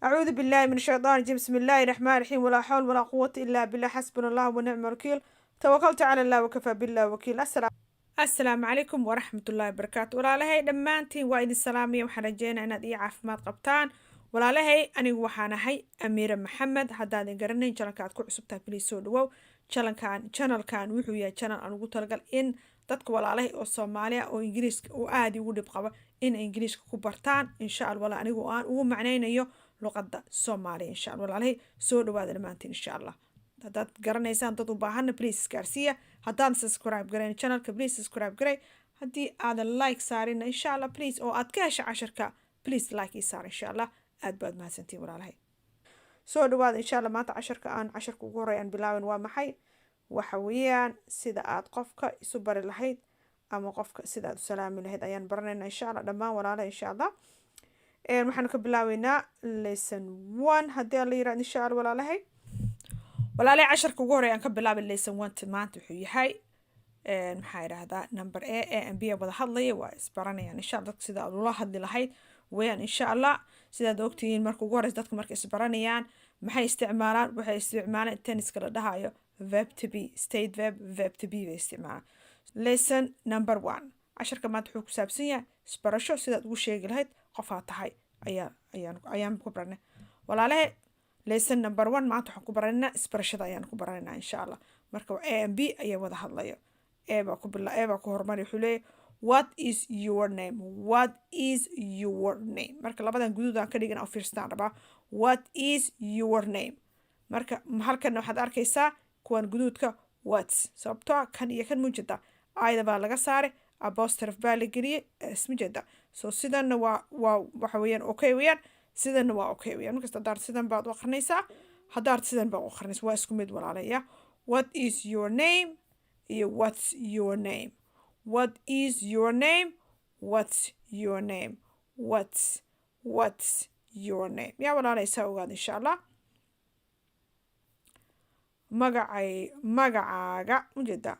أعوذ بالله من الشيطان الرجيم. بسم الله الرحمن الرحيم. ولا حول ولا قوة إلا بالله. حسبنا الله ونعم الوكيل. توكلت على الله وكفى بالله وكيل. السلام السلام عليكم ورحمة الله وبركاته. Walaalahay dhammaantiin waa idin salaamaya. Waxaan rajeynaa inaad ii caafimaad qabtaan. Walaalahay, anigu waxaan ahay Amiira Maxamed. Haddaadan garanayn, channelka aad ku cusubtahay, please soo dhawow. Channelkan wuxuu yahay channel aan ugu talagal in dadka walaalahay oo Soomaaliya oo Ingiriiska oo aada ugu dhib qaba in Ingiriiska ku bartaan, insha Allah, wala anigu aan ugu macnaynayo luqadda Soomaaliya, insha Allah. Walaalahay, soo dhawaada dhammaantiin, insha Allah. Haddaad garanaysaan dad u baahana, please isgaarsiiya. Haddaan subscribe garayn channelka, please subscribe garay. Haddii aadan like saarina, insha Allah, please, oo aad ka hesha casharka, please like ii saar, insha Allah. Aad baad mahadsantiin, walaalahay, soo dhawaada, insha Allah. Maanta casharka aan casharka ugu horey aan bilaaban waa maxay? Waxa weeyaan sida aad qofka isu bari lahayd ama qofka sida aad u salaami lahayd ayaan baranayna, insha Allah, dhammaan walaalahay, insha Allah. Waxaanu ka bilaabeynaa lesson 1, haddii aan la yirahdo, insha Allah. Walaalahay, casharka ugu horey aan ka bilaabay lesson 1 maanta wuxuu yahay, maxaa idhahdaa, number A and B wada hadlaya, waa isbaranayaan, insha Allah. Dadka sida aad ula hadli lahayd weeyaan, insha Allah. Sidaad ogtihiin, marka ugu horeysa dadka markay isbaranayaan maxay isticmaalaan? Waxay isticmaalaan tenseka la dhahayo verb to be, state verb, verb to be bay isticmaalaan. Lesson number 1, casharka maanta wuxuu ku saabsan yahay isbarasho, sidaad ugu sheegi lahayd qofaa tahay ayaa ayaan ayaan ku baranay. Walaalahe, lesson number 1 maanta waxaan ku baranaynaa isbarashada ayaan ku baranaynaa, insha Allah. Marka A and B ayaa wada hadlayo. A baa ku horumari. Wuxuu leeyahay, "What is your name? What is your name?" Marka labadan guduud aan ka dhigin oo fiirstaan rabaa. "What is your name?" Marka halkan waxaad arkaysaa kuwan guduudka "what's", sababtoo kan iyo kan mujeda ayda baa laga saaray, apostrophe baa la geliyey s, mujeda. So sidanna waa waxa weeyaan okay weeyaan, sidanna waa okay weeyaan. Markasta haddaad sidan baad u aqrinaysaa, haddaad sidan baad u aqrinaysaa, waa isku mid, walaalaya. "What is your name" iyo "What's your name?" "What is your name?" "What's your name?" What's your name? Yaa walaalaysaa, ogaada, insha Allah. Magacaaga, ujeeda,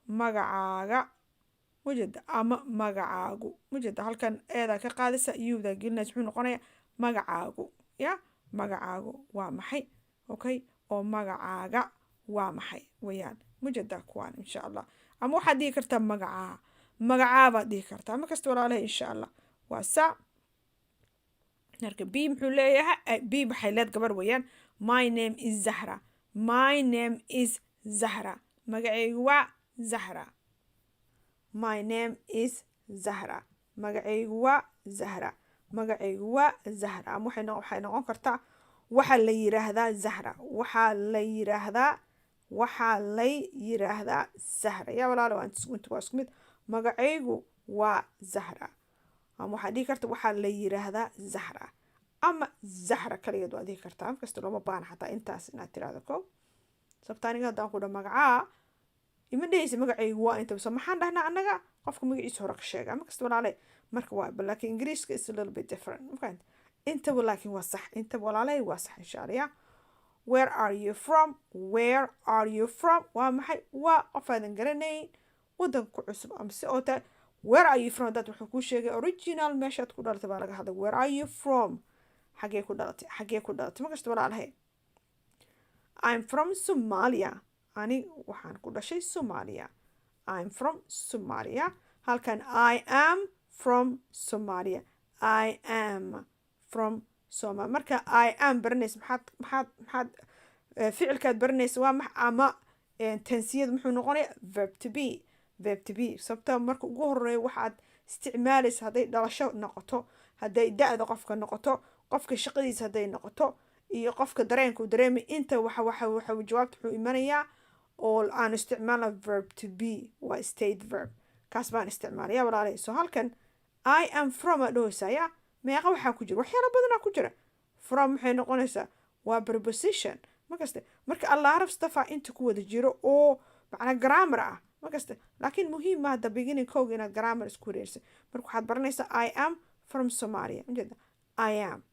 magacaaga, ujeeda, ama magacaagu, ujeeda. Halkan eedaa ka qaadaysa, yuudaa gelinaysa, muxuu noqonayaa? Magacaagu ya magacaagu waa maxay? Okay, oo magacaaga waa maxay weeyaan, mujeeda kuwaan, insha Allah. Ama waxaad dhihi kartaa magacaa, magacaa baad dhihi kartaa ma kasta, walaalahay, insha Allah. Waa saa. Marka B muxuu leeyahay? B waxay leed gabar weeyaan. "My name is Zahra. My name is Zahra." Magacaygu waa Zahra. "My name is Zahra." Magacaygu waa Zahra. Magacaygu waa Zahra. Ama waxay noqon kartaa waxaa la yiraahdaa Zahra. Waxaa la yiraahdaa Zahra. Yaa walaalo, waa waa isku mid. Magacaygu waa Zahra. Ama waxaad dhihi karta waxaa la yiraahdaa Zahra. Ama Zahra kaligeed waa dhihi kartaa. Markasta looma baahna xataa intaas inaad tiraahdo ko. Sababta aniga haddaan ku dhaho magacaa, ima dhehaysa magacaygu waa inta. So maxaan dhahnaa annaga? Qofka magaciisa hore ka sheega ama kasta, walaale. Marka waa, laakiin Ingiriiska is a little bit different mafahant intaba, laakiin waa sax intaba, walaalahay, waa sax, insha Allah. Ya, "Where are you from? Where are you from?" Waa maxay? Waa qof aadan garanayn, wadanka ku cusub ama si oo tahay. "Where are you from?" Dad wuxuu kuu sheegay original meeshaad ku dhalatay baa laga hadlay. "Where are you from?" Xagee ku dhalatay? Xagee ku dhalatay ma kasta, walaalahay? "I'm from Somalia." Ani waxaan ku dhashay Somalia. "I'm from Somalia." Halkan "I am from Somalia." "I am from Somalia." Marka "I am" baranaysa, maxaad ficilkaad baranaysa waa max ama tensiyada muxuu noqonaya? Verb to be, verb to be. Sababta marka ugu horeeya waxaad isticmaalaysa, hadday dhalasho noqoto, hadday da-da qofka noqoto, qofka shaqadiisa hadday noqoto, iyo qofka dareenka uu dareemay, inta waxa jawaabta wuxuu imanayaa oo aan isticmaalna verb to be, waa state verb, kaas baan isticmaalaya, walaalay. So halkan "I am from" aa dhahaysaa. Ya, meeqa waxaa ku jira? Waxyaalo badanaa ku jira. "From" maxay noqonaysaa? Waa preposition markaste. Marka a lot of stuff aa inta ku wada jiro oo macnaa grammar ah markaste, laakiin muhiim ma hadda beginning kooga inaad grammar isku wareersa. Marka waxaad baranaysaa "I am from Somalia", ujeeda. "I am",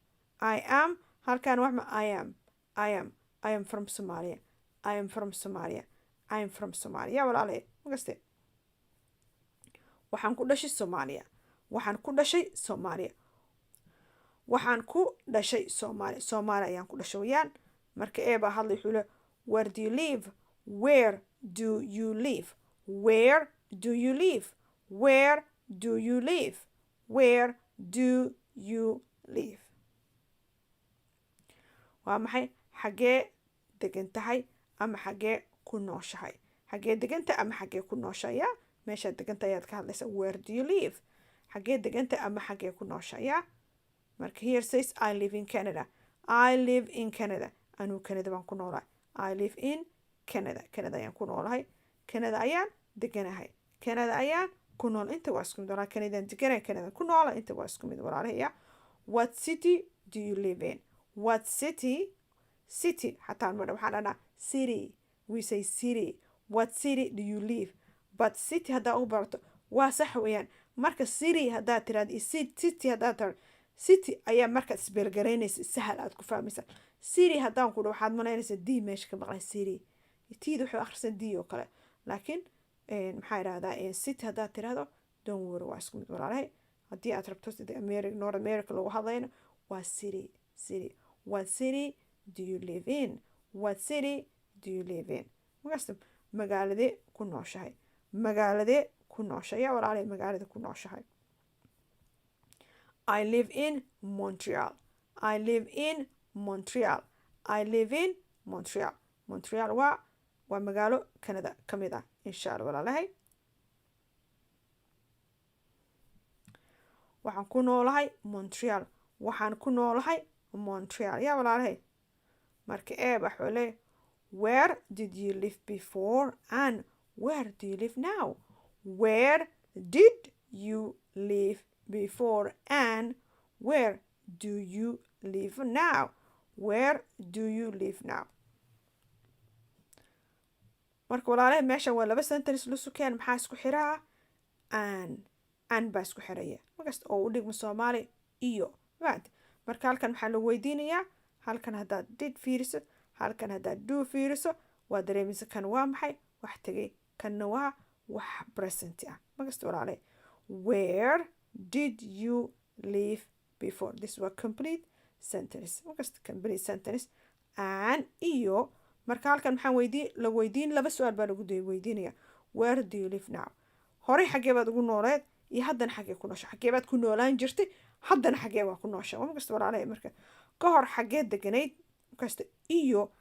"I am". Halkan wax ma "I am", "I am", "I am from Somalia", "I am from Somalia", "I am from Somalia." Walaalay, markaste waxaan ku dhashay Soomaaliya. Waxaan ku dhashay Soomaaliya. Waxaan ku dhashay Soomaali. Soomaali ayaan ku dhashay weyaan. Marka A baa hadlay, wuxuu le, "Where do you live? Where do you live? Where do you live? Where do you live? Where do you live?" Waa maxay? Xaggee degan tahay ama xaggee ku nooshahay? Xaggee deganta ama xaggee ku nooshahay? Ya, meeshaad deganta ayaad ka hadlaysa. Where do you live? Xaggee deganta ama xaggee ku nooshahay? Ya, marka here says, "I live in Canada. I live in Canada." Anuu Canada baan ku noolahay. I live in Canada. Canada ayaan ku noolahay, Canada ayaan deganahay, Canada ayaan ku nool. Inta waa isku mid, walaa. Canadaan deganahay, Canada ku noola, inta waa isku mid, walaalahay. Ya, what city do you live in? What city? City xataa ma waxaan dhahnaa city. We say city. What city do you live? But city haddaa u barato waa sax weeyaan. Marka city haddaad tiraahdo iyo city haddaad tirahdo, city ayaa markaad isbeelgaraynaysa sahal aad ku fahmaysa. City haddaan ku dhaho, waxaad malaynaysaa D meesha ka maqlay. City tida wuxuu akhrisan D oo kale, laakiin maxaa idhahdaa, city haddaad tirahdo, don't worry, waa isku mid, walaalahay. Haddii aad rabto sida America, North America loogu hadlayno, waa city, city. What city do you live in? What city do you live in? Markaas magaaladee ku nooshahay? Magaaladee ku nooshahay? Yaa walaalay, magaalada ku nooshahay? I live in Montreal. I live in Montreal. I live in Montreal. Montreal waa magaalo Canada ka mid ah, insha Allah, walaalahay. Waxaan ku noolahay Montreal. Waxaan ku noolahay Montreal. Yaa walaalahay, marka A waxuu leeyahay, "Where did you live before and where do you live now? Where did you live before and where do you live now? Where do you live now?" Marka walaalahay, meeshan waa laba sentence la sukeen. Maxaa isku xiraa? And. And baa isku xiraya markasta oo u dhigma Soomaali iyo maad. Marka halkan maxaa lagu weydiinayaa? Halkan haddaad did fiiriso, halkan haddaad do fiiriso, waa dareemaysa kan waa maxay? Wax tegay. Kanna waa wax present ah. Markasta, walaalahay, where did you live before? This waa complete sentence. Markasta complete sentence and iyo. Marka halkan maxaan weydiin la weydiin? Laba su-aal baa lagu weydiinaya. Where do you live now? Horey xaggee baad ugu nooleed iyo haddana xaggee ku noosha? Xaggee baad ku noolaan jirtay, haddana xaggee waa ku noosha? Waa markasta, walaalahay. Marka ka hor xaggee deganayd markasta iyo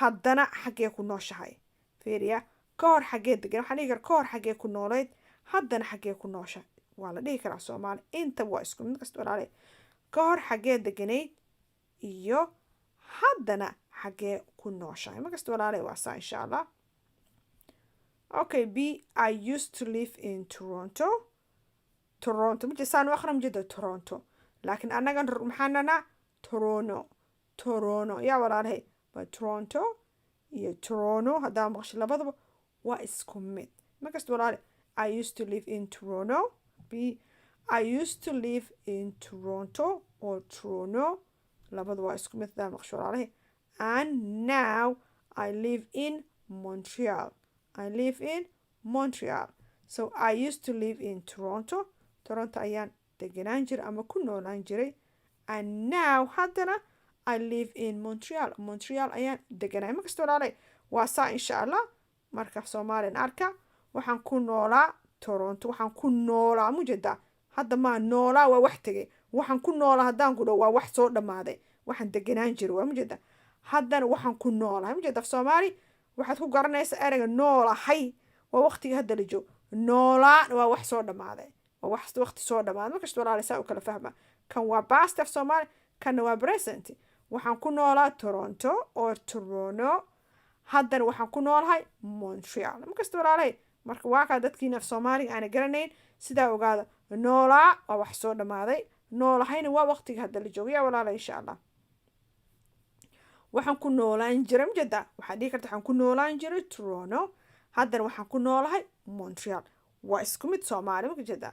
haddana xaggee ku nooshahay? Fiiriya, ka hor xaggee degan waxaan dhihi kara, ka hor xaggee ku nooleyd, haddana xaggee ku nooshahay, waa la dhihi karaa Soomaali. Inta waa isku mid kasta, walaalahay. Ka hor xaggee deganayd iyo haddana xaggee ku nooshahay? Markasta, walaalahay, waa saa, insha Allah. Okay, B, "I used to live in Toronto." Toronto maje saan u akhra majeeda Toronto, laakiin annaga maxaan dhanaa? Toronto, Toronto. Yaa walaalahay, waa Toronto iyo Toronto. Haddaa maqasho, labadaba waa isku mid. Markasta, walaale, I used to live in Toronto. B, I used to live in Toronto or Toronto, labada waa isku mid haddaa maqasho, walaalahay. And now I live in Montreal. I live in Montreal. So I used to live in Toronto. Toronto ayaan deganaan jiray ama ku noolaan jiray. And now, haddana, I live in Montreal. Montreal ayaan deganahay. Markasta, walaalay, waa saa, insha Allah. Marka Soomaalian arka, waxaan ku noolaa Toronto. Waxaan ku noolaa mujeedaa, hadda maa noolaa, waa wax tegay. Waxaan ku noolaa haddaan ku dhaho, waa wax soo dhammaaday. Waxaan deganaan jiray waa mujeeda, haddana waxaan ku noolahay mujeeda. Af Soomaali waxaad ku garanaysaa ereyga noolahay waa waqtiga hadda la joogo, noolaan waa wax soo dhammaaday, waa wax waqti soo dhammaaday. Markasta, walaala, saa u kala fahma. Kan waa past af Soomaali, kanna waa present. Waxaan ku noolaa Toronto or Toronto, haddana waxaan ku noolahay Montreal. Markasta, walaalay, marka waa kaa. Dadkiina af Soomaaliga aana garanayn, sidaa ogaada: noolaa waa wax soo dhammaaday, noolahayna waa waqtiga hadda la joogo. Yaa walaala, insha Allah. Waxaan ku noolaan jiray mujeda, waxaad dhihi karta waxaan ku noolaan jiray Toronto, haddana waxaan ku noolahay Montreal. Waa isku mid Soomaali marka jeeda.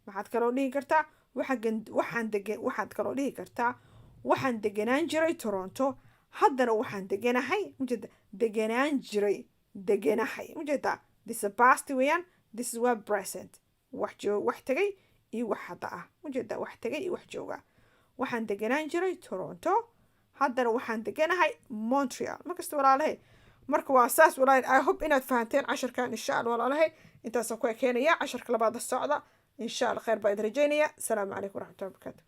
Waxaad kaloo dhihi kartaa waxaan degan, waxaad kaloo dhihi kartaa waxaan deganaan jiray Toronto, haddana waxaan deganahay mujeeda. Deganaan jiray, deganahay mujeeda. This is past weeyaan, this is waa present. Wax joog, wax tegay iyo wax hadda ah mujeeda, wax tegay iyo wax jooga. Waxaan deganaan jiray Toronto, haddana waxaan deganahay Montreal. Markasta, walaalahay, marka waa saas, walaal. I hope inaad fahanteen casharkan, insha Allah. Walaalahay, intaasaan ku ekeenaya. Casharka labaad la socda, insha Allah. Khayr baa idin rajaynaya. Asalaamu calaykum waraxmatullahi wabarakaatu.